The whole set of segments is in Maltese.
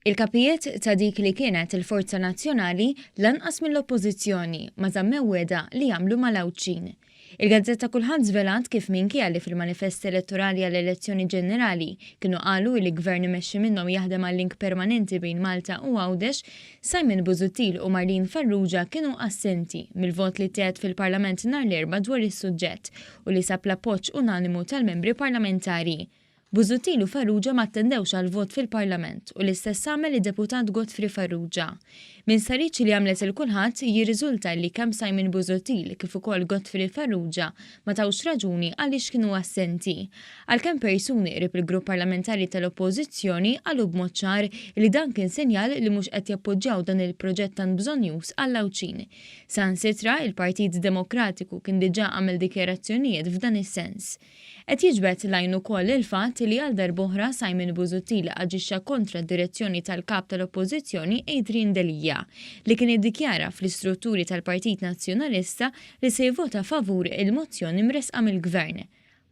Il-kapijiet ta' dik li kienet il-Forza Nazzjonali lanqas mill-Oppożizzjoni ma żammew wegħda li għamlu mal-Għawdxin. Il-gazzetta Kulħadd żvelat kif minkejja li fil-manifest elettorali għall-elezzjoni ġenerali kienu qalu li gvern imexxi minnhom jaħdem għal link permanenti bejn Malta u Għawdex, Simon Busuttil u Marlene Farrugia kienu assenti mill-vot li ttieħed fil-Parlament nhar l-Erbgħa dwar is-suġġett u li sab l-appoġġ unanimu tal-membri parlamentari. Busuttil u Farrugia ma attendewx għall-vot fil-Parlament u l-istess għamel id-Deputat Godfrey Farrugia. Minn stħarriġ li għamlet il-Kulħadd jirriżulta li kemm Simon Busuttil kif ukoll Godfrey Farrugia ma tawx raġuni għaliex kienu assenti. Għalkemm persuni qrib il-grupp parlamentari tal-Oppożizzjoni qalu b'mod ċar li dan kien sinjal li mhux qed jappoġġjaw dan il-proġett tant bżonnjuż għall-Għawdxin. Saħansitra, il-Partit Demokratiku kien diġà għamel dikjarazzjonijiet f'dan is-sens. Qed jiġbed l-għajn ukoll il-fatt li għal darb'oħra Simon Busuttil aġixxa kontra d-direzzjoni tal-Kap tal-Oppożizzjoni Adrian Delia, li kien iddikjara fl-istrutturi tal-Partit Nazzjonalista li se jivvota favur il-mozzjoni mressqa mill-Gvern.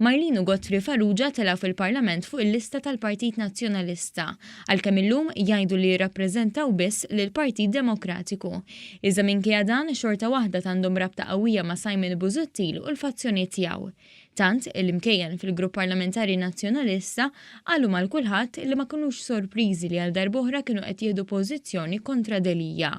Marlene u Godfrey Farrugia telgħu fil-Parlament fuq il-lista tal-Partit Nazzjonalista, għalkemm illum jgħidu li jirrappreżentaw biss lill-Partit Demokratiku. Iżda minkejja dan, xorta waħda għandhom rabta qawwija ma' Simon Busuttil u l-fazzjoni tiegħu. Tant, li mkejjen fil-Grupp Parlamentari Nazzjonalista qalu mal-kulħadd li ma kinux sorpriżi li għal darb'oħra kienu qed jieħdu pożizzjoni kontra Delia.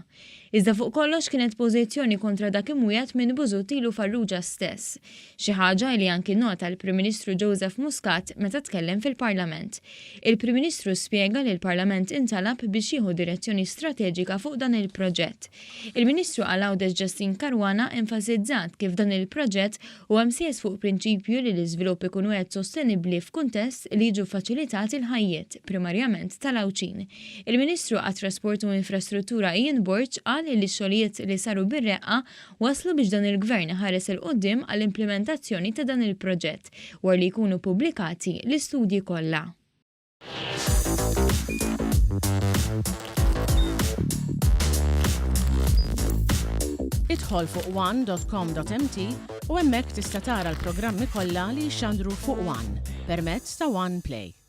Iżda fuq kollox kienet pożizzjoni kontra dak imwiegħed minn Busuttil u Farrugia stess. Xi ħaġa li anki nnota l-Prim Ministru Joseph Muscat meta tkellem fil-Parlament. Il-Prim Ministru spjega li l-Parlament intalab biex jieħu direzzjoni strateġika fuq dan il-proġett. Il-Ministru għal Għawdex Justyne Caruana enfasizzat kif dan il-proġett Huwa msejjes fuq prinċipju li l-iżvilupp ikun wieħed sostenibbli f'kuntest li jiġu ffaċilitati l-ħajjiet, primarjament tal-Għawdxin. Il-Ministru għat-Trasport u Infrastruttura Ian Borg qal li x-xogħlijiet li saru bir-reqqa wasslu biex dan il-Gvern iħares 'il quddiem għall-implimentazzjoni ta' dan il-proġett wara li jkunu ppubblikati l-istudji kollha. Idħol fuq one.com.mt u hemmhekk tista' tara l-programmi kollha li jixxandru fuq One permezz ta' One Play.